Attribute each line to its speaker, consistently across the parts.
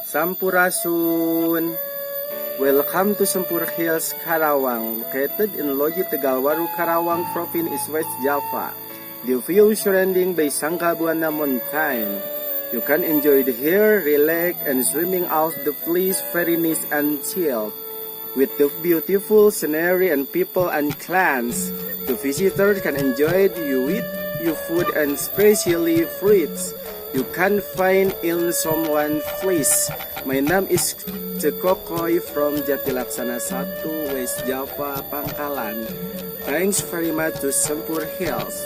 Speaker 1: Sampurasun. Welcome to Sempur Hills, Karawang, located in Loji Tegalwaru, Karawang Province, West Java. The view surrounding by Sanggabuana Mountain. You can enjoy the here, relax, and swimming out the place very nice and chill. With the beautiful scenery and people and clans, the visitors can enjoy you with your food and especially fruits you can find in someone place. My name is Cekokoy from Jatilaksana 1, West Java, Pangkalan. Thanks very much to Sempur Hills.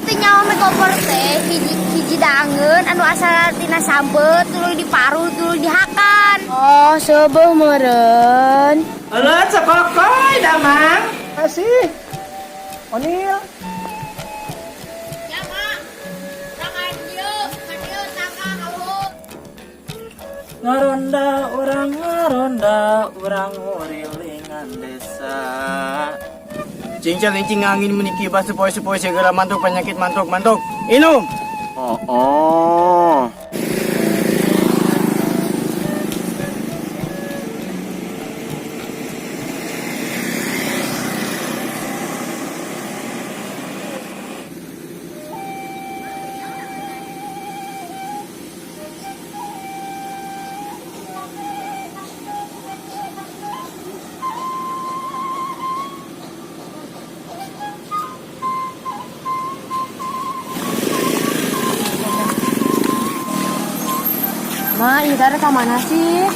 Speaker 2: Itu nyawa makeover teh hiji hiji dangeun anu asal tina sambeut tuluy diparut tuluy dihakan.
Speaker 3: Oh, seubeuh meureun.
Speaker 4: Halo, Cekokoy, Damang.
Speaker 1: Kasih. Onil.
Speaker 2: Ya, Mak. Tangan dieu, ka dieu tangga kaluhur.
Speaker 4: Ngaronda urang ngaronda urang ngurilingan desa.
Speaker 1: Cincang cing angin meniki pas sepoi-sepoi segera mantuk penyakit mantuk mantuk. Minum. Oh.
Speaker 3: Ma, ieu teh ka mana sih?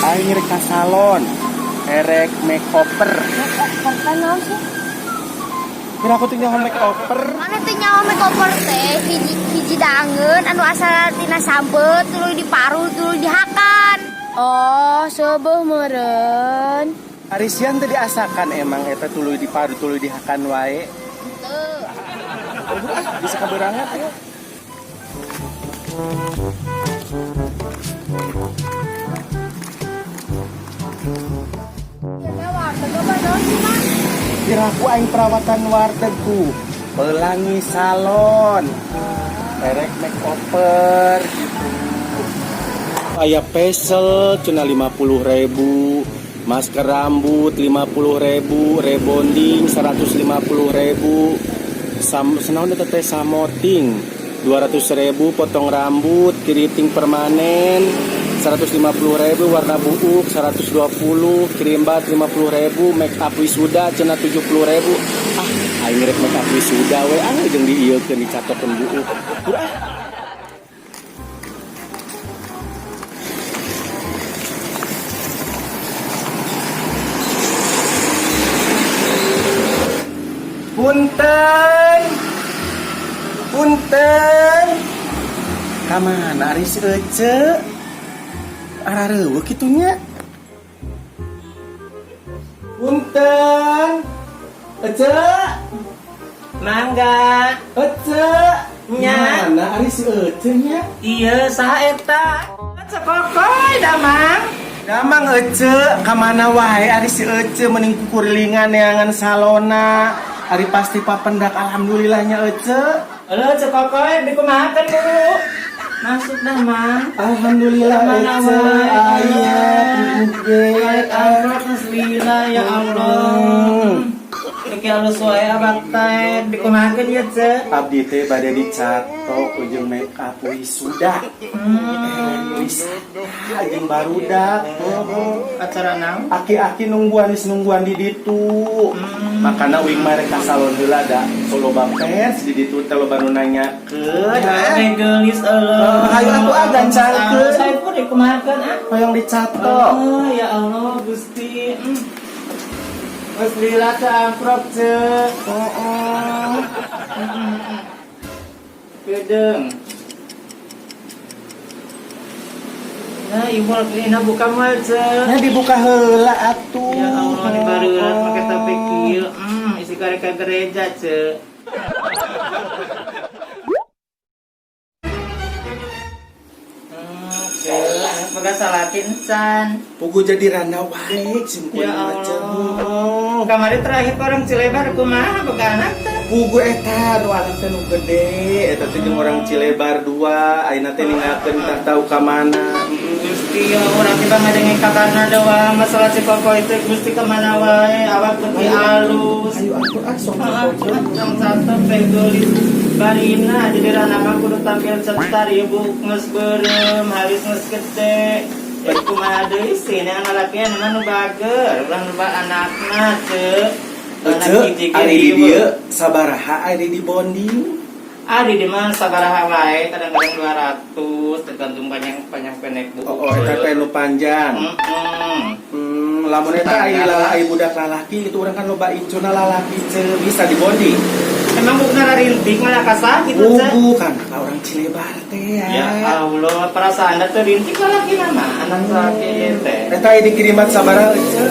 Speaker 1: Aing rek ka salon. Erek makeover.
Speaker 3: Makeover teh naon sih?
Speaker 1: Kira aku tinggal makeover.
Speaker 2: Mana teh nyawa makeover teh hiji hiji dangeun anu asal tina sambeut tuluy diparut tuluy dihakan.
Speaker 3: Oh, seubeuh meureun.
Speaker 1: Ari sian teh diasakan emang eta tuluy diparut tuluy dihakan wae.
Speaker 2: Teu.
Speaker 1: Ah, bisa kaberangan ayo.
Speaker 2: Ieu teh warteg apa naon sih, Mak?
Speaker 1: Piraku aing perawatan warteg ku. Pelangi salon. Erek makeover gitu. Aya facial cenah 50.000, masker rambut 50.000, rebonding 150.000. Sam senaon eta teh samoting 200.000, potong rambut, keriting permanen 150.000, warna buuk 120, creambath 50.000, make up wisuda cenah 70.000. Ah, aing rek make up wisuda we ah jeung diieukeun dicatokeun buuk. Udah ah. Punten. Punten. Kamana ari si Ece? Arareuweuh kitu nya. Punten. Ece.
Speaker 4: Mangga.
Speaker 1: Ece.
Speaker 4: Nya.
Speaker 1: Mana ari si Ece nya?
Speaker 4: Iya, saha eta? Cekokoy, Damang.
Speaker 1: Damang Ece, kamana wae ari si Ece mending kukurilingan neangan salona. Ari pasti papendak alhamdulillahnya Ece.
Speaker 4: Halo, Cekokoy, dikumahakeun dulu. Masuk Damang.
Speaker 1: Alhamdulillah
Speaker 4: Kamana
Speaker 1: Ece,
Speaker 4: wae?
Speaker 1: aya
Speaker 4: Balik amplop geus lila ya Allah. Oke, halus wae abak teh dikumahakeun ya, Ce.
Speaker 1: Abdi teh bade dicatok ujung make up wisuda. Wisata jeung barudak.
Speaker 4: Acara naon?
Speaker 1: Aki-aki nungguan geus nungguan di ditu. Makana uing mah rek ka salon heula da loba pers di ditu teh loba nu nanyakeun.
Speaker 4: Teh geulis eueuh.
Speaker 1: Hayu atuh ah gancangkeun.
Speaker 4: Saya pun dikumahakeun ah.
Speaker 1: Hoyong dicatok.
Speaker 4: Oh, ya Allah, Gusti. Geus lila teh amplop, Ce.
Speaker 1: Heeh.
Speaker 4: Kedeung. Nah, ibu ini buka moal, Ce.
Speaker 1: Nah dibuka heula atuh.
Speaker 4: Ya Allah, di bareurat make topi kieu. Isi karek ka gereja, Ce. Ce, boga salaki encan.
Speaker 1: Pugu jadi randa wae sim
Speaker 4: Ya
Speaker 1: kuring mah, Ce.
Speaker 4: Allah. Kamari terakhir orang Cilebar kumaha boga anak teh?
Speaker 1: Puguh eta nu anak teh nu gede, eta teh jeung orang Cilebar dua, ayeuna teh ninggalkeun tah tahu ka mana.
Speaker 4: Gusti, ya urang kita ngadenge kabarna doang masalah si Koko itu. Gusti, kemana wae awak beuki alus.
Speaker 1: Ayo atuh ah, sok.
Speaker 4: Ah,
Speaker 1: Sok.
Speaker 4: jam satu pegulis barina jadi rana mah kudu tampil cetar ibu, geus beureum halis geus gede. Jadi kumaha deui sih, ini anak laki mah nu bager ulah nu anakna, Ceu.
Speaker 1: Ece, ari di dieu sabaraha ari di bonding?
Speaker 4: Ah, di mah sabaraha wae, kadang-kadang 200, tergantung panjang panjang pendek buuk.
Speaker 1: Oh, eta teh nu panjang. Lamun eta ari lala ari budak lalaki itu, urang kan loba incuna lalaki, Ce, bisa di bonding.
Speaker 4: Emang bukan rintik malah kasar gitu, Ce?
Speaker 1: Buku kan ka orang Cilebar teh ya.
Speaker 4: Ya Allah, perasaan teh rintik lalaki nama anak laki ieu teh.
Speaker 1: Eta di kirimat sabaraha, Ece?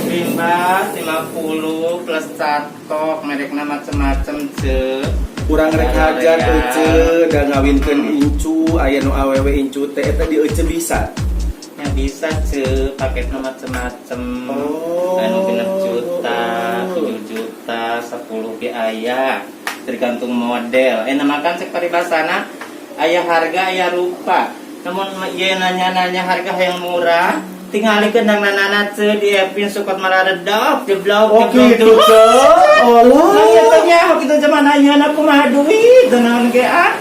Speaker 4: Creambath 50 plus catok, merekna macem-macem, Ce.
Speaker 1: Urang rek hajat,
Speaker 4: Ya.
Speaker 1: Ece, da ngawinkeun incu, aya nu awewe incu teh, eta di Ece bisa.
Speaker 4: Ya bisa, Ce, paketnya macem-macem.
Speaker 1: Oh.
Speaker 4: Anu 6 juta, 7 juta, 10 ge aya. Tergantung model. Nama kan cek paribasana aya harga aya rupa. Namun ieu nanya-nanya harga yang murah, tingalikeun nang nanana, Ce, di Epin sukot mararedok, jeblok.
Speaker 1: Oh
Speaker 4: Jeblok.
Speaker 1: gitu, Ce. Allah.
Speaker 4: Nah, eta nya kitu zaman ayeuna kumaha duit naon ge ah.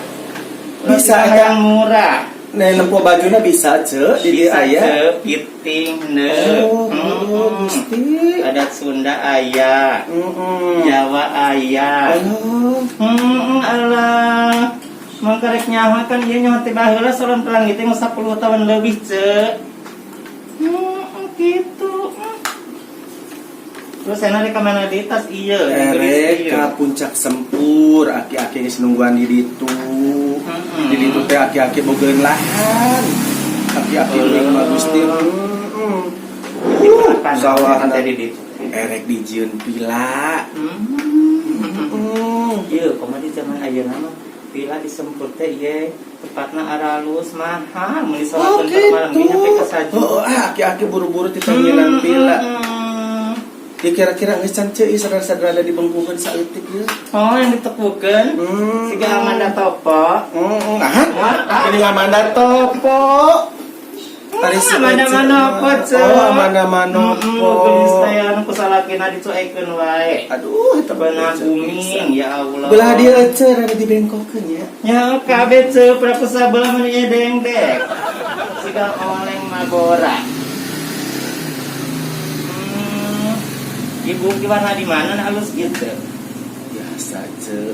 Speaker 1: Bisa,
Speaker 4: Bisa
Speaker 1: eta.
Speaker 4: yang murah.
Speaker 1: Nah, nempo bajuna bisa, Ce, di dieu
Speaker 4: Bisa,
Speaker 1: aya.
Speaker 4: Ce, fitting heuh.
Speaker 1: Oh, oh, Gusti.
Speaker 4: Adat Sunda aya, Jawa aya.
Speaker 1: Allah.
Speaker 4: Alah. Mun karek nyaho kan ieu nyaho teh baheula salon Pelangi teh 10 tahun lebih, Ce. Gitu. Terus saya rek ka mana di tas ieu?
Speaker 1: Erek ka Puncak Sempur, aki-aki geus nungguan di ditu. Di ditu teh aki-aki bogeun lahan. Aki-aki uing mah, Gusti. Sawah
Speaker 4: tadi di ditu.
Speaker 1: Erek dijieun pila.
Speaker 4: Ieu kumaha di zaman ayeuna mah pila di Sempur teh ieu tepatna aralus mahal mun
Speaker 1: Oh
Speaker 4: disalatkeun per malam
Speaker 1: gitu.
Speaker 4: ge nyampe ka sajuta.
Speaker 1: Oh, ah, aki-aki buru-buru titanggilan pila. Ya kira-kira geus can ceu sadar-sadar dibengkukeun saeutik ieu.
Speaker 4: Oh, yang ditepukeun siga Amanda Topo.
Speaker 1: Ah, ini Amanda Topo. Tadi si
Speaker 4: Amanda
Speaker 1: Ece
Speaker 4: Manopo,
Speaker 1: mah.
Speaker 4: Ce.
Speaker 1: Oh, Amanda Manopo.
Speaker 4: Geulis teh anu kusalakina dicuekeun wae.
Speaker 1: Aduh, eta
Speaker 4: Benar booming, ya Allah.
Speaker 1: Belah dia Ece rada dibengkokeun ya.
Speaker 4: Ya kabeh, Ce, praku sabelah mun ieu dengdek. Siga oleng magora. Ibu gimana di mana nah, halus gitu?
Speaker 1: Biasa, Ce.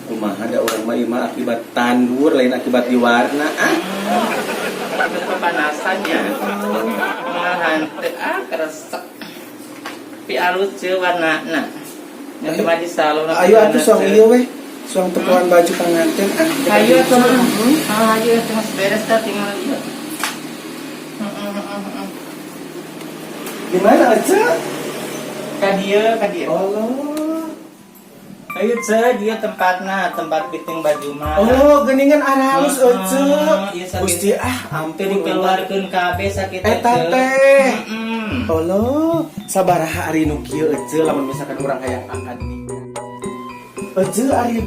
Speaker 1: Kumaha da urang mah ieu mah akibat tandur lain akibat diwarna ah.
Speaker 4: Akibat kepanasan ya. Mah hante ah keresek. Tapi alus, Ce, warnana. Ya cuma di salon.
Speaker 1: Ayo atuh suang ieu weh. Suang tepuan baju panganten ah.
Speaker 4: Ayo atuh. Ah, ayo atuh geus beres tah tinggal ieu.
Speaker 1: Di mana, Ece?
Speaker 4: Ka dieu, ka dieu.
Speaker 1: Allah.
Speaker 4: Ayo, Ce, dia tempatna, tempat fitting baju mah.
Speaker 1: Oh, geuningan aralus, Ece.
Speaker 4: Iya, sakit.
Speaker 1: Gusti ah,
Speaker 4: Teu
Speaker 1: ampun.
Speaker 4: dikeluarkeun kabeh sakit.
Speaker 1: Eta teh.
Speaker 4: Heeh.
Speaker 1: Allah, sabaraha ari nu kieu, Ece, lamun misalkan urang hayang akad nikah? Ece, ari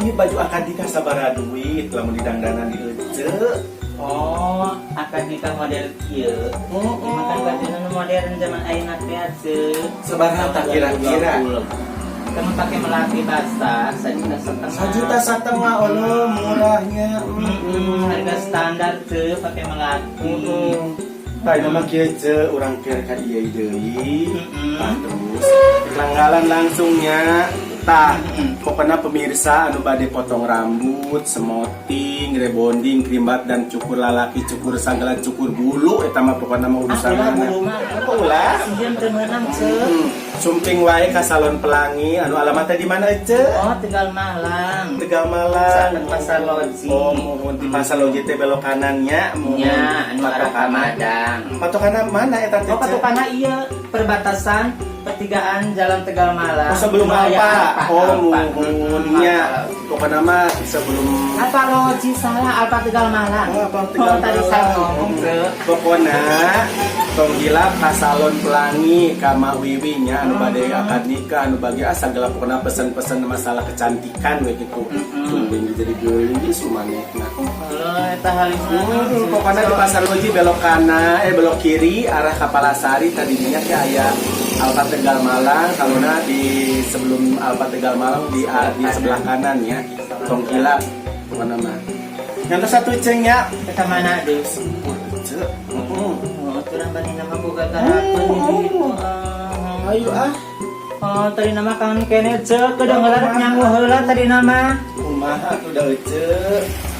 Speaker 1: ieu baju akad nikah sabaraha duit lamun didangdanan di Ece?
Speaker 4: Oh, akad nikah model kieu. Makan bajuna nu modern zaman ayeuna teh, Ce.
Speaker 1: Sabaraha tah kira-kira?
Speaker 4: Kamu pakai melati basah, 1,5 juta.
Speaker 1: 1,5 juta, Allah, murahnya.
Speaker 4: Harga standar tuh pakai melati.
Speaker 1: Tah ini mah kieu, Ce, urang keur ka ieu deui. Tah terus langganan langsungnya. Tah, pokoknya pemirsa anu bade potong rambut, smoothing, rebonding, creambath dan cukur lalaki, cukur sagala cukur bulu eta mah pokoknya mah urusan
Speaker 4: Ah, ulah bulu mah.
Speaker 1: Apa ulah?
Speaker 4: Sieun teu meunang, Ce.
Speaker 1: Sumping wae ka Salon Pelangi anu alamatnya di mana, Ece?
Speaker 4: Oh, Tegal Malang.
Speaker 1: Tegal Malang.
Speaker 4: Saket Pasar Loji.
Speaker 1: Oh, mohon di Pasar Loji teh belok kanannya, mohon.
Speaker 4: Nya, anu arah ka
Speaker 1: Patokanna.
Speaker 4: Madang.
Speaker 1: Patokanna mana eta teh?
Speaker 4: Oh,
Speaker 1: Ce?
Speaker 4: patokanna iya perbatasan. Pertigaan Jalan Tegal Malang.
Speaker 1: Oh, sebelum
Speaker 4: Aya
Speaker 1: apa? Oh,
Speaker 4: Alfa.
Speaker 1: muhunnya. Pokoknya mah sebelum
Speaker 4: Alfa Loji salah, Alfa Tegal Malang.
Speaker 1: Oh, Alfa Tegal
Speaker 4: Oh, tadi
Speaker 1: Malang.
Speaker 4: saya ngomong ke.
Speaker 1: Pokoknya tong hilap ka Salon Pelangi ka Ma Wiwi nya, anu bade akad nikah, anu bagi sagala, pokoknya pesen-pesen masalah kecantikan we gitu. Tungguin jadi geulis sumanetna.
Speaker 4: Halo, eta halisna.
Speaker 1: Pokoknya di Pasar Loji belok kanan, eh, belok kiri arah ke Palasari tadi minyak ya aya Alfa Tegal Malang, kalau di sebelum Alfa Tegal Malang di sebelah kanan ya. Tong hilap pokoknya mah. Yang satu ceng ya.
Speaker 4: Eta mana deui?
Speaker 1: Sempur, Cek. Heeh.
Speaker 4: Oh, aturan bani nama boga karaton di ditu. Ah.
Speaker 1: Ayo ah.
Speaker 4: Oh, tadi nama kangen kene cek kedengeran nyangu heula tadi nama.
Speaker 1: Kumaha atuh da ece?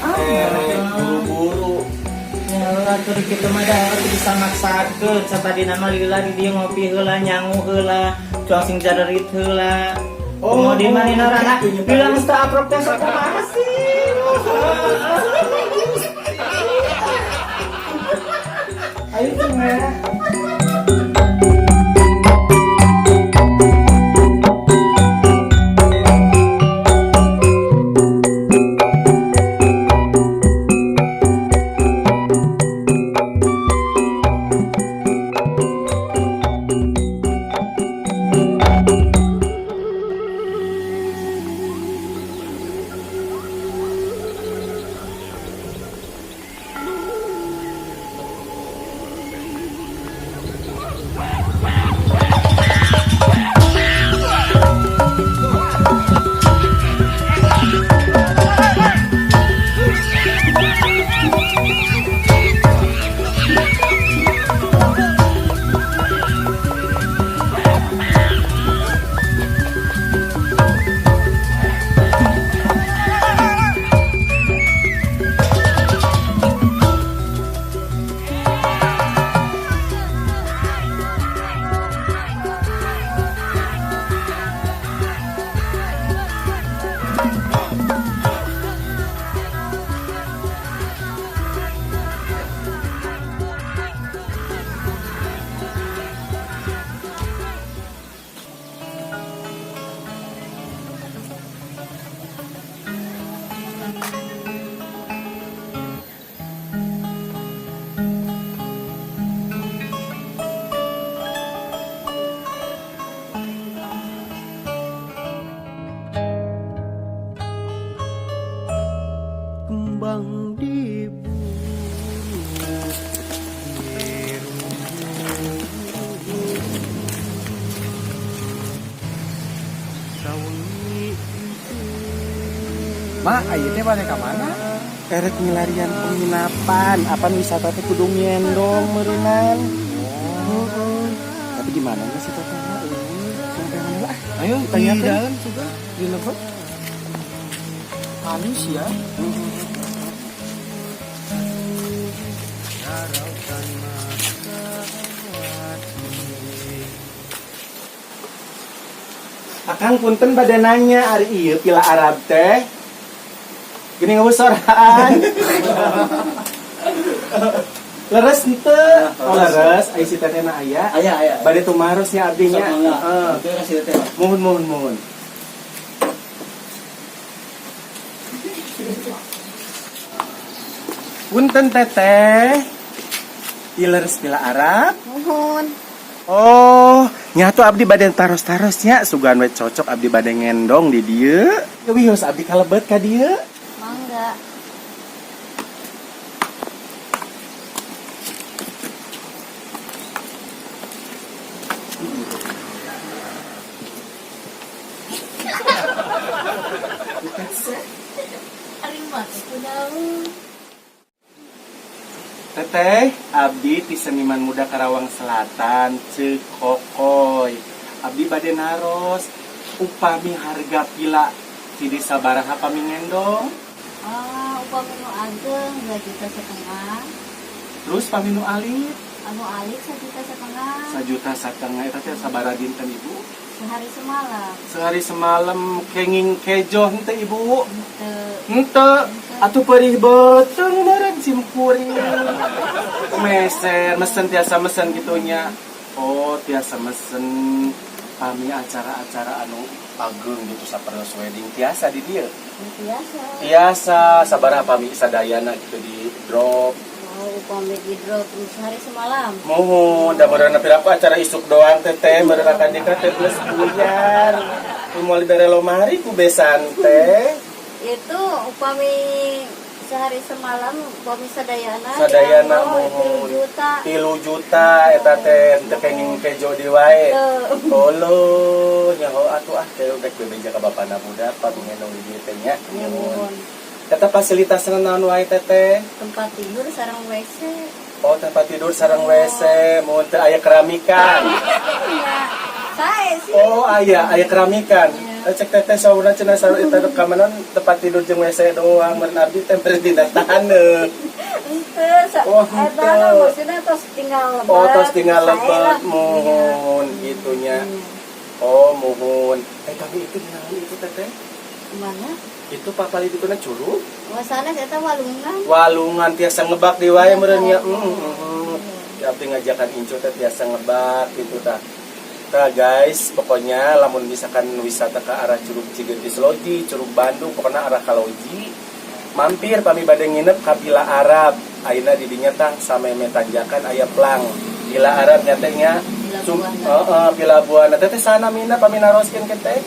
Speaker 1: Eh, buru-buru.
Speaker 4: Ya heula atuh di kitu mah da teu bisa maksakeun. Satadi nama lila di dieu ngopi heula, nyangu heula, cuang sing jarerit heula.
Speaker 1: Oh,
Speaker 4: Oh, di mana narana?
Speaker 1: gitu, nyebar.
Speaker 4: Bilang teu aprok teh sok kumaha sih?
Speaker 1: Ayo tuh, Meh.
Speaker 5: Kembang di sawengi.
Speaker 1: Ma, ayo teh balik ke mana? Erek milarian penginapan, apa wisata teh kudu ngendong meureunan. Oh. Tapi di mana sih teteh? Sampai mana lah?
Speaker 5: Ayo
Speaker 1: Tanya
Speaker 5: di
Speaker 1: ke.
Speaker 5: dalam juga.
Speaker 1: Di lebet.
Speaker 5: Halus ya.
Speaker 1: Akang, punten bade nanya, ari ieu pila Arab teh? Gini ngeusoraan. Leres henteu? Oh, leres, ai si teteh na aya.
Speaker 6: Aya, aya.
Speaker 1: Bade tumaros nya abdi nya.
Speaker 6: Sok mangga.
Speaker 1: Heeh.
Speaker 6: Itu kasih teteh.
Speaker 1: Mohon, mohon, mohon. Punten teteh. Ieu leres pila Arab?
Speaker 2: Muhun.
Speaker 1: Oh, nyatu abdi bade taros-tarosnya, sugan we cocok abdi bade ngendong di dieu. Ya wios abdi kalebet ka dieu.
Speaker 2: Mangga. Ari mah teh kunaon?
Speaker 1: Teteh, abdi ti Seniman Muda Karawang Selatan, Ceuk Kokoy. Abdi bade naros, upami harga pila ti sabaraha pami ngendong?
Speaker 2: Ah, upami nu ageng 2,5 juta.
Speaker 1: Terus pami nu alit?
Speaker 2: Anu alit 1,5 juta.
Speaker 1: 1,5 juta eta teh sabaraha dinten, Ibu?
Speaker 2: Sehari semalam.
Speaker 1: Sehari semalam kenging kejo henteu, Ibu?
Speaker 2: Henteu.
Speaker 1: Henteu, atuh perih beuteung meureun sim kuring. Meser, mesen tiasa mesen gitunya. Oh, tiasa mesen. Pami acara-acara anu ageung gitu sapertos wedding tiasa di dieu?
Speaker 2: Biasa.
Speaker 1: Tiasa. Sabaraha pami sadayana gitu di drop?
Speaker 2: Mau upami di drop sehari semalam.
Speaker 1: Muhun, da meureun piraku acara isuk doang teteh, meureun akad nikah teh geus buyar. Moal dibere lomari ku besan teh.
Speaker 2: Itu upami sehari semalam upami sadayana.
Speaker 1: Sadayana,
Speaker 2: ya Allah,
Speaker 1: muhun.
Speaker 2: 3 juta.
Speaker 1: 3 juta eta teh teu kenging kejo di wae.
Speaker 2: Teu.
Speaker 1: Tolo nyaho atuh ah teh rek bebeja ka bapana budak pa nu di dieu teh nya.
Speaker 2: Ya, muhun.
Speaker 1: Eta fasilitasna naon wae teteh?
Speaker 2: Tempat tidur sareng WC.
Speaker 1: Oh, tempat tidur sareng WC, mun teu aya keramikan.
Speaker 2: Iya. Saya sih.
Speaker 1: Oh, aya, aya keramikan.
Speaker 2: Iya.
Speaker 1: Eh, cek teteh saurna cenah saur eta kamanan tempat tidur jeung WC doang, meureun abdi teh beureun dina taneuh.
Speaker 2: Henteu,
Speaker 1: Oh,
Speaker 2: eta
Speaker 1: henteu.
Speaker 2: mah maksudnya tos tinggal lebet.
Speaker 1: Oh, tos tinggal
Speaker 2: Saya
Speaker 1: lebet,
Speaker 2: lah.
Speaker 1: muhun gitunya. Oh, muhun. Eh, tapi itu naon itu teteh?
Speaker 2: Mana?
Speaker 1: Itu papali itu na curug?
Speaker 2: Wasana eta walungan.
Speaker 1: Walungan tiasa ngebak di wae meureun nya. Ya, abdi ngajakan incu teh tiasa ngebak gitu tah. Tah guys, pokoknya lamun misalkan wisata ke arah Curug Cigentis Loji, Curug Bandung, pokoknya arah ka Loji, mampir pami bade nginep ka Villa Arab. Ayeuna di dinya tah sameme tanjakan aya plang. Villa Arab nya teh nya.
Speaker 2: Villa Buana.
Speaker 1: Heeh, Villa Buana. Teh teh sana mina pami naroskeun ke teh?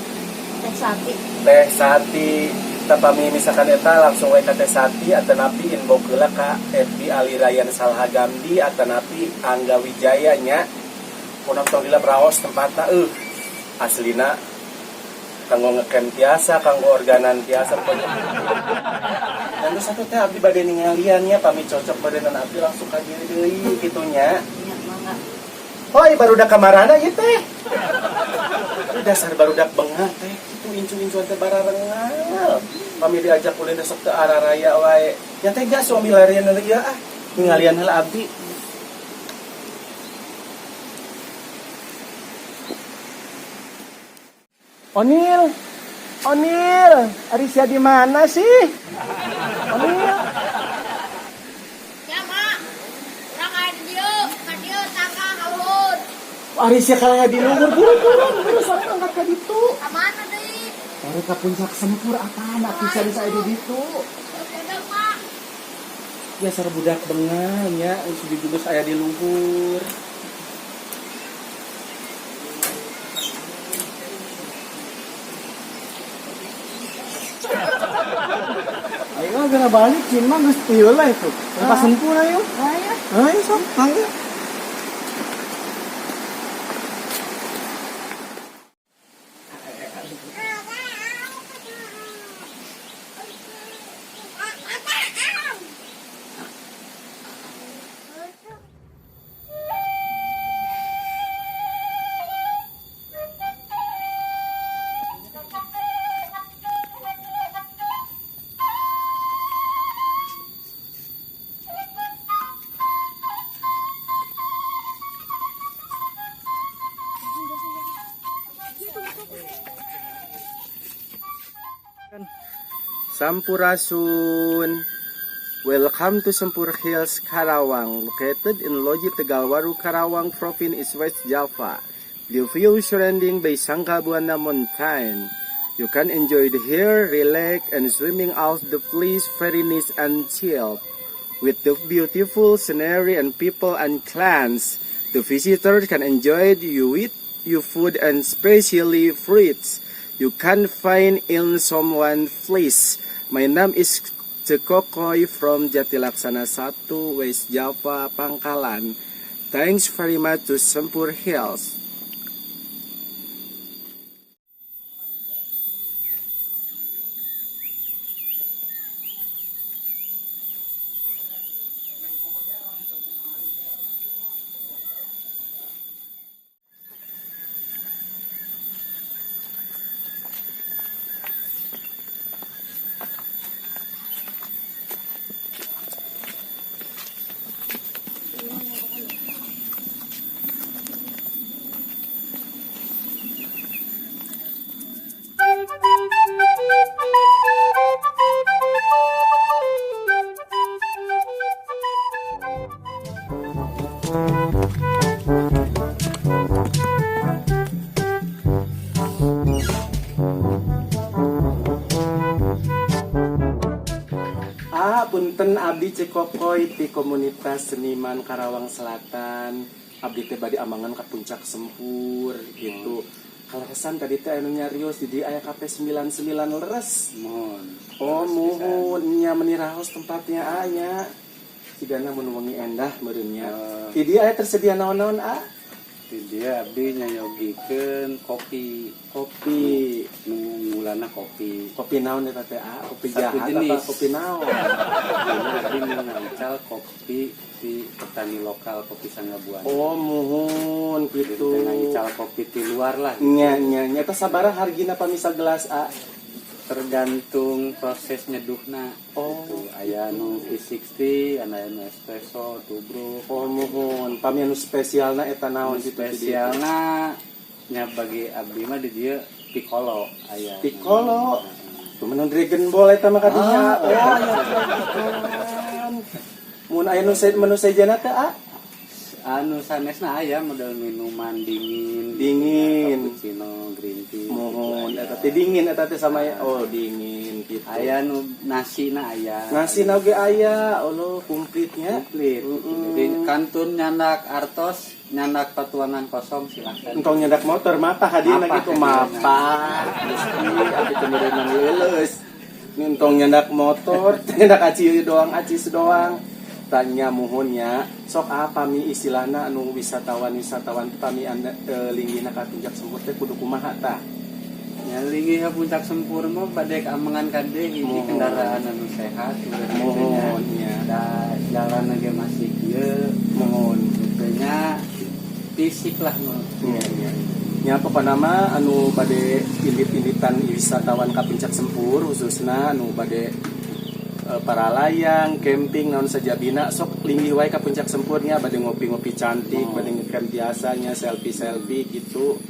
Speaker 2: Teh Sati.
Speaker 1: Teh Sati. Tah pami misalkan eta langsung we ka Teh Sati atanapi inbox heula ka FB Ali Ryan Salhagamdi atanapi Angga Wijaya nya. Pokona tong hilap raos tempatna aslina kanggo ngecamp tiasa, kanggo organan tiasa pokoknya. Dan terus satu teh abdi bade ningalian nya, pami cocok badenan abdi langsung ka dieu deui kitu nya.
Speaker 2: Ya, mangga.
Speaker 1: Hoi, barudak kamarana ieu teh? Aduh, dasar barudak bengah teh, kitu incu-incuan teh bararengal. Pami diajak ulin sok teu araraya wae. Nya teh gas suami larian heula ieu ah. Ningalian heula abdi. Onil, Onil, ari sia di mana sih? Onil.
Speaker 2: Ya, Mak. Urang aya di dieu, ka dieu tangga ka luhur.
Speaker 1: Ari sia kalah di luhur, turun turun, terus soalnya angkat ka ditu.
Speaker 2: Ka mana deui?
Speaker 1: Baru ka puncak Sempur apaan atuh sia bisa aya di ditu.
Speaker 2: Terus Mak.
Speaker 1: Ya sar budak bengal nya, geus dijugus aya di luhur.
Speaker 5: Ayo geura balik, cin mah geus tieu lah itu. Tempat Sempur ayo.
Speaker 2: Ayo.
Speaker 5: Ayo sok, mangga.
Speaker 1: Sampurasun. Welcome to Sempur Hills, Karawang, located in Loji Tegalwaru, Karawang, Province, West Java. The view surrounding by Sanggabuana Mountain. You can enjoy the here, relax, and swimming out the place very nice and chill. With the beautiful scenery and people and plants, the visitors can enjoy you with your food and especially fruits you can find in someone place. My name is Cekokoy from Jatilaksana 1, West Java, Pangkalan. Thanks very much to Sempur Hills. Apoy ti komunitas seniman Karawang Selatan. Abdi teh bade amengan ka Puncak Sempur gitu. Kaleresan tadi teh anu nyarios di dieu aya KP 99, leres?
Speaker 5: Mohon.
Speaker 1: Oh, muhun nya, meni raos tempatnya anya. Sigana mun wengi endah meureun nya.
Speaker 5: Eh.
Speaker 1: Di dieu aya tersedia naon-naon, ah?
Speaker 5: Di dieu abdi nyayogikeun kopi.
Speaker 1: Kopi.
Speaker 5: Nu unggulanna kopi.
Speaker 1: Kopi naon eta teh, ah? Kopi
Speaker 5: Satu
Speaker 1: jahat
Speaker 5: jenis.
Speaker 1: apa kopi naon?
Speaker 5: Ini abdi ngaical kopi di petani lokal, kopi Sanggabuana.
Speaker 1: Oh, muhun
Speaker 5: Jadi
Speaker 1: gitu.
Speaker 5: teh ngaical kopi di luar lah.
Speaker 1: Nya nya nya, eta sabaraha hargina pami sagelas, ah?
Speaker 5: Tergantung proses nyeduhna.
Speaker 1: Oh,
Speaker 5: gitu. Aya nu V60, aya nu espresso, tubruk.
Speaker 1: Oh, muhun. Pami anu spesialna eta naon
Speaker 5: Nu
Speaker 1: gitu di dieu?
Speaker 5: spesialna nya bagi abdi mah di dieu piccolo aya.
Speaker 1: Piccolo. Cuman Dragon Ball eta mah kadinya.
Speaker 5: Ah.
Speaker 1: Oh, aya Dragon. Mun aya nu menu sejana teh, ah?
Speaker 5: Anu sanesna aya model minuman dingin,
Speaker 1: Dingin.
Speaker 5: Cappuccino, green tea.
Speaker 1: Muhun
Speaker 5: gitu
Speaker 1: eta
Speaker 5: aya.
Speaker 1: teh dingin, eta teh sama, oh, dingin gitu.
Speaker 5: Aya nu nasi na aya.
Speaker 1: Nasi na oge aya, Allah, komplitnya.
Speaker 5: Komplit.
Speaker 1: Mm-mm.
Speaker 5: Jadi kantun nyandak artos, nyandak patuangan kosong, silahkan.
Speaker 1: Entong nyandak motor, mapah hadiahna
Speaker 5: Mapah
Speaker 1: gitu,
Speaker 5: hadiahna.
Speaker 1: mapah. Gusti, abdi teh meureunang leuleus. Entong nyandak motor, nyandak aci doang, aci doang. Tanya muhunnya, sok apa mi istilahna anu wisatawan-wisatawan teh pami anda linggihna ka Puncak Sempur teh kudu kumaha tah?
Speaker 5: Nya, linggih ka Puncak Sempur mah bade amengan ka dieu hiji
Speaker 1: Muhun.
Speaker 5: kendaraan anu sehat
Speaker 1: Muhun nya.
Speaker 5: Da jalan ge masih kieu.
Speaker 1: Muhun.
Speaker 5: Gitu nya, fisik lah nu.
Speaker 1: Iya, iya. Nya, pokona mah anu bade indit-inditan wisatawan ka Puncak Sempur, khususna anu bade para layang, camping, naon sajabina, sok linggih wae ka Puncak Sempurnya, bade ngopi-ngopi cantik, bade ngecamp biasanya, selfie-selfie gitu.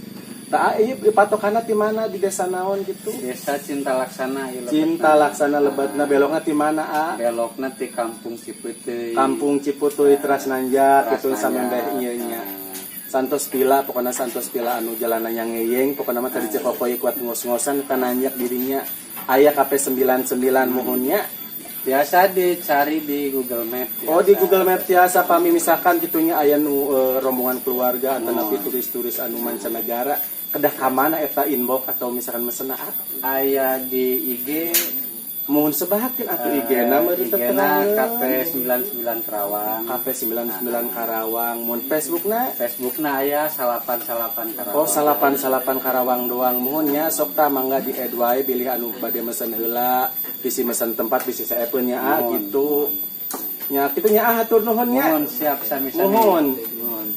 Speaker 1: Tah, ieu patokanna di mana, di desa naon gitu?
Speaker 5: Desa Cinta Laksana ieu lebetna.
Speaker 1: Cinta Laksana lebetna, belokna di mana, ah?
Speaker 5: Belokna ti Kampung Cipeuteuy.
Speaker 1: Kampung Ciputuy teras nanjak
Speaker 5: Teras
Speaker 1: gitu samembeh
Speaker 5: nanjak.
Speaker 1: ieu nya. Santos Pila, pokoknya Santos Pila anu jalanan yang ngeyeng, pokoknya mah tadi Cekokoy kuat ngos-ngosan kan nanjak dirinya aya KP 99, muhunnya.
Speaker 5: Biasa dicari di Google Map.
Speaker 1: Oh, di
Speaker 5: biasa.
Speaker 1: Google Map tiasa. Pami misalkan gitunya aya nu rombongan keluarga atau napi turis-turis anu mancanegara kedah ka mana eta inbox atau misalkan mesen, ah?
Speaker 5: Aya di IG.
Speaker 1: Muhun, sebahakeun atuh IG-na meureun.
Speaker 5: IG-na
Speaker 1: teterangeun.
Speaker 5: KP 99 Karawang.
Speaker 1: KP 99 Karawang. Mun Facebookna?
Speaker 5: Facebookna aya salapan salapan Karawang.
Speaker 1: Oh, salapan salapan Karawang doang, muhun nya. Sok tah, mangga di add wae bilih anu bade mesen heula, bisi mesen tempat, bisi saepeun nya, ah,
Speaker 5: Muhun.
Speaker 1: gitu nya, kitu nya, ah, hatur nuhun nya.
Speaker 5: Muhun, siap, sami-sami.
Speaker 1: Muhun.
Speaker 5: Muhun.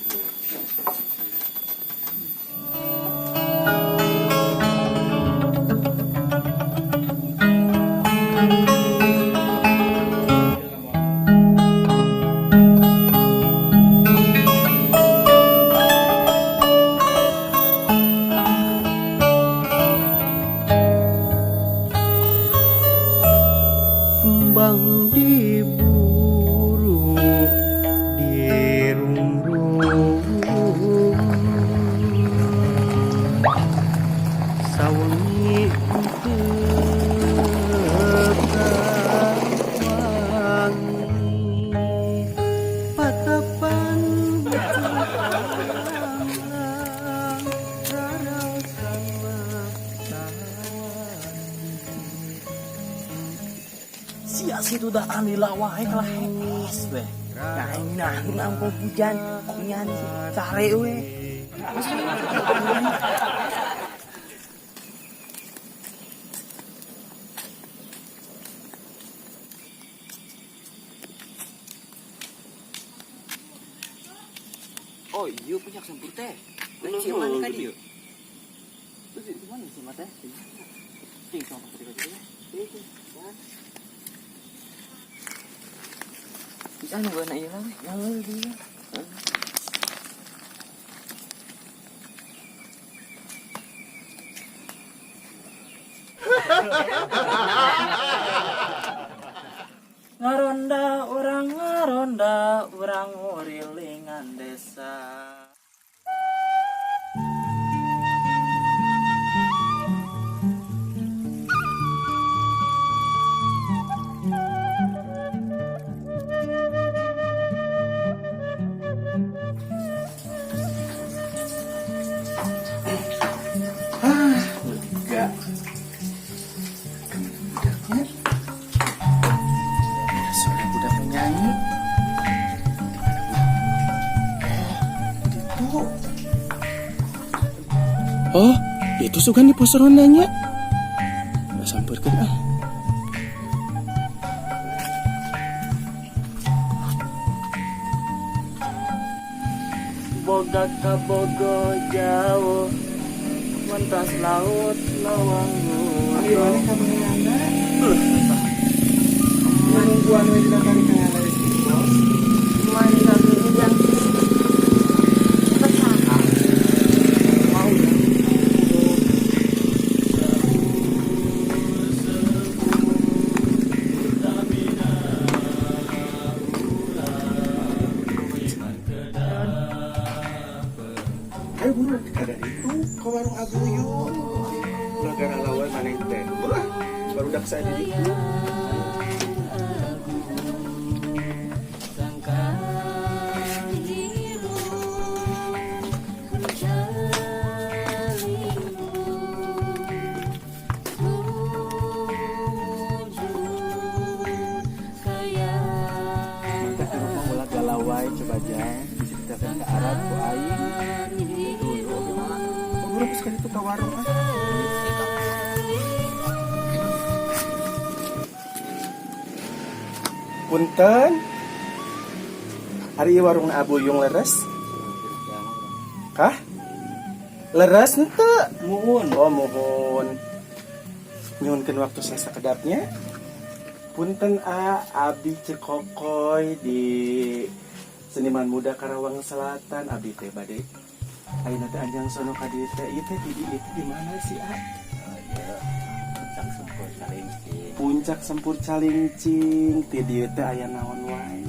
Speaker 6: Kembang diburu dirundung, sawengi teu kawangi, patapan raraosan mah.
Speaker 7: Sia situ dah anila wae kalah hees we. Nah, nah, nampung hujan, nyan sare we.
Speaker 8: Oh iya, Puncak Sempur teh. Lain si mana ka dieu? Terus di mana si mah teh? Cing sama ketika gitu teh. Bisa nunggu anak ieu lah we. Ya dia.
Speaker 7: Ngaronda urang, ngaronda urang, ngurilingan desa.
Speaker 1: Oh, itu sugan di pos rondanya. Nggak samperkeun ah.
Speaker 8: Boga kabogo jauh mentas laut lawang.
Speaker 1: Ari mana kamu? Nungguan we dina kari kangana di pos.
Speaker 3: Mana yang Pesaka.
Speaker 8: Mau ya.
Speaker 1: Ayo buru kada itu ke warung Abuyun. Ulah gara lawan maneh teh. Ulah barudak saya di ditu. Mantap di rumah ulah galau wae, coba aja diceritakan ke Arab ku aing. Dulu oke mah. Oh, buru sekali itu ke warung ah. Punten. Ari ieu warung Abuyung leres? Kah? Leres henteu?
Speaker 4: Muhun.
Speaker 1: Oh, muhun. Nyuhunkeun waktu saya sakedapnya. Punten a, abdi Cekokoy di Seniman Muda Karawang Selatan, abdi teh bade ayeuna teh anjang sono ka dieu teh, ieu teh di dieu teh di mana sih, a?
Speaker 5: Puncak Sempur Calingcing.
Speaker 1: Puncak Sempur Calingcing, ti dieu teh aya naon wae?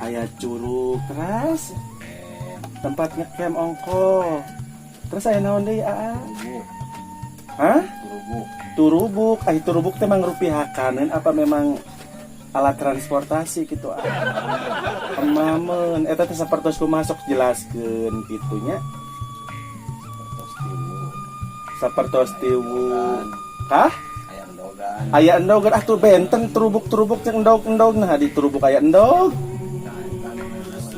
Speaker 1: Aya curug, terus tempat ngecamp ongko. Terus aya naon deui, aa? Hah?
Speaker 5: Turubuk.
Speaker 1: Turubuk, ah turubuk teh mangrupihakaneun apa memang alat transportasi gitu ah? Emameun, eta teh sapertos kumaha, sok jelaskeun kitu nya.
Speaker 5: Sapertos tiwu.
Speaker 1: Sapertos tiwu. Kah?
Speaker 5: Aya endogan.
Speaker 1: Aya endog atuh benten turubuk-turubuk jeung endog-endog, nah di turubuk aya endog.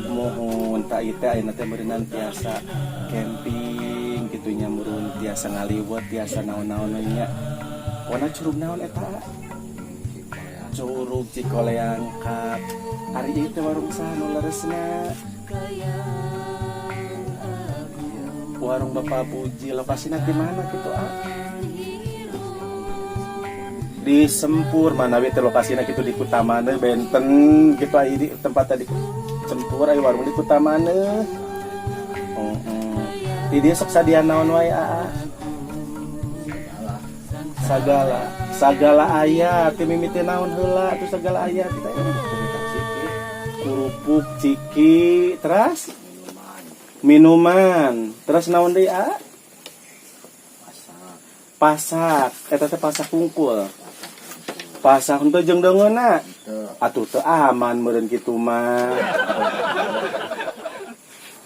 Speaker 1: Muhun tak ieu teh ayeuna teh meureunan tiasa camping kitu nya, meureun tiasa ngaliwet, tiasa naon-naon nya. Pokona curug naon eta? Curug Cikoleangkap. Ari ieu teh warung saha nu leresna? Warung Bapak Puji, lokasina di mana gitu ah? Di Sempur, mana we teh lokasina kitu di Kutamane benten gitu aya di tempat tadi Sempur, aya warung di Kutamane. Heeh. Di dieu sok sadian naon wae, aa? Sagala, sagala aya, ti mimiti naon heula atuh sagala aya kita ya. Kerupuk ciki, terus minuman, terus naon deui, a? Pasak, eta teh pasak kungkul. Pasak henteu jeung deungeunna. Atuh teu aman meureun kitu mah.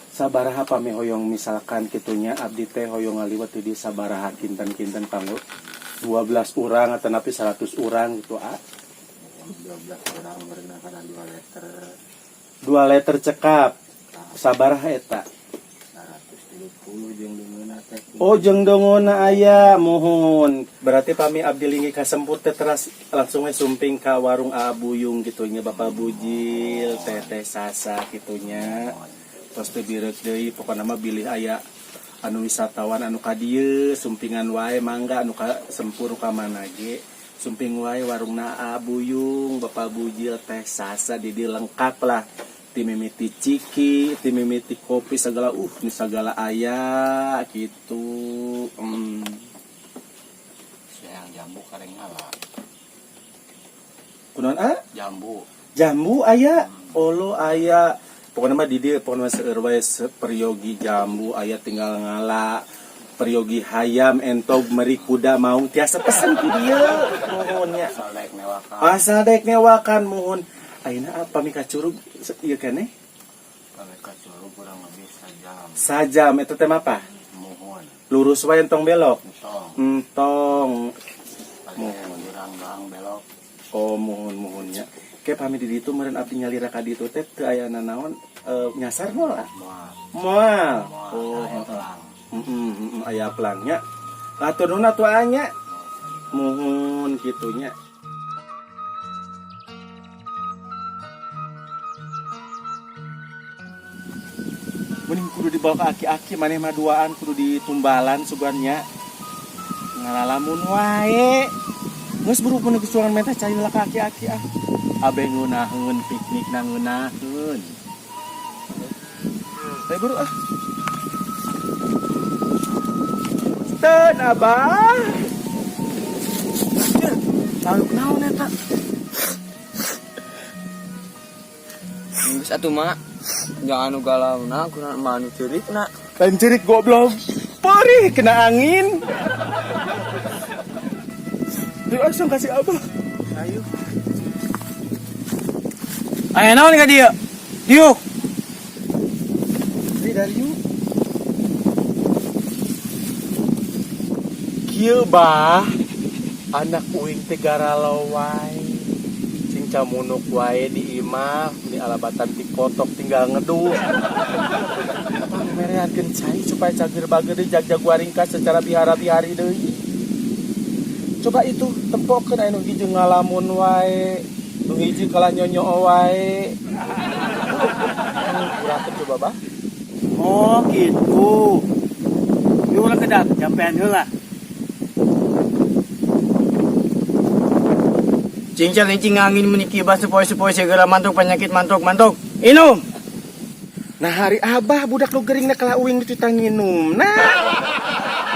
Speaker 1: Sabaraha pami hoyong misalkan kitunya abdi teh hoyong ngaliwet di sabaraha kinten-kinten kanggo 12 orang atau napi 100 orang gitu ah?
Speaker 5: 12 orang menggunakan 2 liter.
Speaker 1: 2 liter cekap sabaraha eta?
Speaker 5: 130 jeung deungeunna teh.
Speaker 1: Oh, jeung deungeunna aya, muhun. Berarti pami abdi linggih ka Sempur teh teras langsung we sumping ka warung Abuyung gitu nya, Bapak Bujil, Teteh Sasa gitu nya. Tos teh bireuk deui, pokona mah bilih aya anu wisatawan anu ka dieu sumpingan wae, mangga anu ka Sempur ka mana ge sumping wae warungna Abuyung, Bapak Bujil, Teh Sasa, di dieu lengkap lah, ti mimiti ciki, ti mimiti kopi segala, ini segala aya gitu.
Speaker 5: Sayang jambu kareng ala.
Speaker 1: Kunaon ah?
Speaker 5: Jambu.
Speaker 1: Jambu aya, olo aya, pokoknya mah di dieu pokoknya mah seueur wae, peryogi jambu aya tinggal ngala, peryogi hayam, entog, meri, kuda, maung tiasa pesen ku dieu, muhun nya.
Speaker 5: Asal daek newakan.
Speaker 1: Asal daek newakan, muhun. Ayeuna apa mi ka curug ieu keneh?
Speaker 5: Kalau ka curug kurang lebih sajam.
Speaker 1: Sajam itu teh apa?
Speaker 5: Muhun.
Speaker 1: Lurus wae entong belok.
Speaker 5: Entong.
Speaker 1: Entong.
Speaker 5: Muhun jurang doang belok.
Speaker 1: Oh, muhun muhunnya. Kayak pami di ditu meureun abdi nyalira ka ditu teh teu aya nanaon, nyasar moal ah?
Speaker 5: Moal.
Speaker 1: Moal.
Speaker 5: Moal.
Speaker 1: Oh,
Speaker 5: Aya
Speaker 1: heeh.
Speaker 5: telang.
Speaker 1: Heeh, aya pelangnya. Hatur nuhun atuh nya. Muhun kitu nya. Mending kudu dibawa ke aki-aki, maneh mah duaan kudu ditumbalan sugan nya. Ngalalamun wae. Geus buru pun geus menta cai lah ka aki-aki ah. Abe ngeunaheun piknik na ngeunaheun. Ayo buru ah. Ten abah.
Speaker 8: Lalu naon eta? Geus atuh mak. Jangan anu galauna, kurang mah anu ceurikna.
Speaker 1: Lain cerik goblok. Perih kena angin. Ayo langsung kasih abah.
Speaker 8: Ayo. Aya naon ka dieu? Diuk.
Speaker 1: Ini dari yuk. Kieu bah, anak uing teh garalau wae. Cing camunuk wae di imah, di alabatan ti kotok tinggal ngeduh. Pangmereankeun cai supaya cageur bager deui jag-jag waringkas secara bihara-bihari deui. Coba itu tempokeun aya nu hiji ngalamun wae, nu hiji kalah nyonyo wae. Kurakeun coba bah.
Speaker 8: Oh gitu. Ini ulah kedap, jampean heula. Cincang cing angin meniki bah sepoi-sepoi segera mantuk penyakit mantuk mantuk. Inum.
Speaker 1: Nah hari abah budak nu geuringna kalah uing dititah nginum. Nah,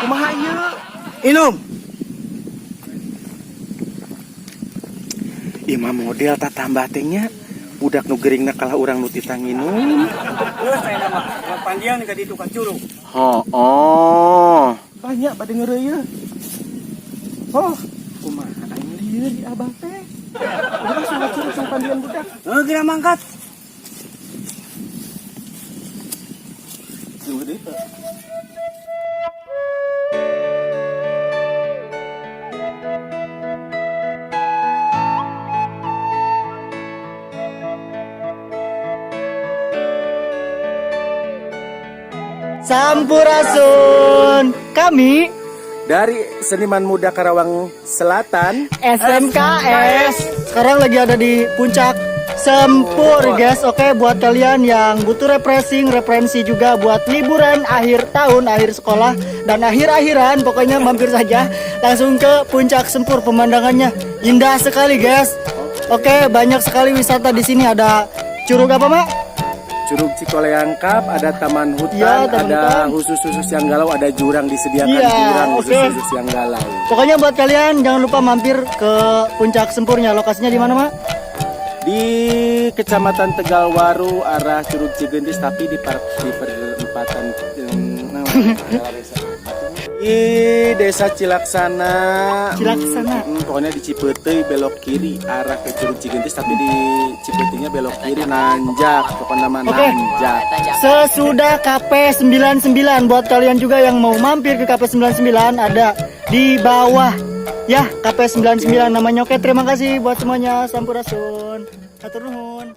Speaker 1: kumaha ieu?
Speaker 8: Inum.
Speaker 1: Imah model tak tambah teh nya. Budak nu geuringna kalah urang nu titah nginum.
Speaker 8: Geus aya nama, pandian ka ditu ka curug.
Speaker 1: Oh, banyak bade ngeureuyeuh. Oh, kumaha aing lieur di abah teh. Udah langsung ka curug sang pandian budak.
Speaker 8: Heuh geura mangkat.
Speaker 1: Tunggu deui.
Speaker 9: Sampurasun. Kami
Speaker 1: dari Seniman Muda Karawang Selatan
Speaker 9: SMKS sekarang lagi ada di puncak Sempur, guys. Oke, buat kalian yang butuh refreshing, referensi juga buat liburan akhir tahun, akhir sekolah dan akhir-akhiran, pokoknya mampir saja langsung ke puncak Sempur. Pemandangannya indah sekali, guys. Oke, banyak sekali wisata di sini. Ada curug apa, Mak?
Speaker 1: Curug Cikoleangkap, ada taman hutan,
Speaker 9: ya, taman
Speaker 1: ada
Speaker 9: hutan.
Speaker 1: Khusus-khusus yang galau, ada jurang disediakan
Speaker 9: ya,
Speaker 1: jurang
Speaker 9: oke.
Speaker 1: Khusus-khusus yang galau.
Speaker 9: Pokoknya buat kalian jangan lupa mampir ke puncak Sempurnya. Lokasinya di mana, Mak?
Speaker 1: Di Kecamatan Tegalwaru arah Curug Cigentis, tapi di perempatan di Desa Cilaksana.
Speaker 9: Cilaksana.
Speaker 1: Pokoknya di Cipete belok kiri arah ke Curug Cigentis, tapi di Cipetenya belok kiri nanjak, pokoknya nama
Speaker 9: Oke.
Speaker 1: Nanjak.
Speaker 9: Sesudah KP99, buat kalian juga yang mau mampir ke KP99 ada di bawah ya, KP99 namanya. Oke, terima kasih buat semuanya. Sampurasun. Hatur nuhun.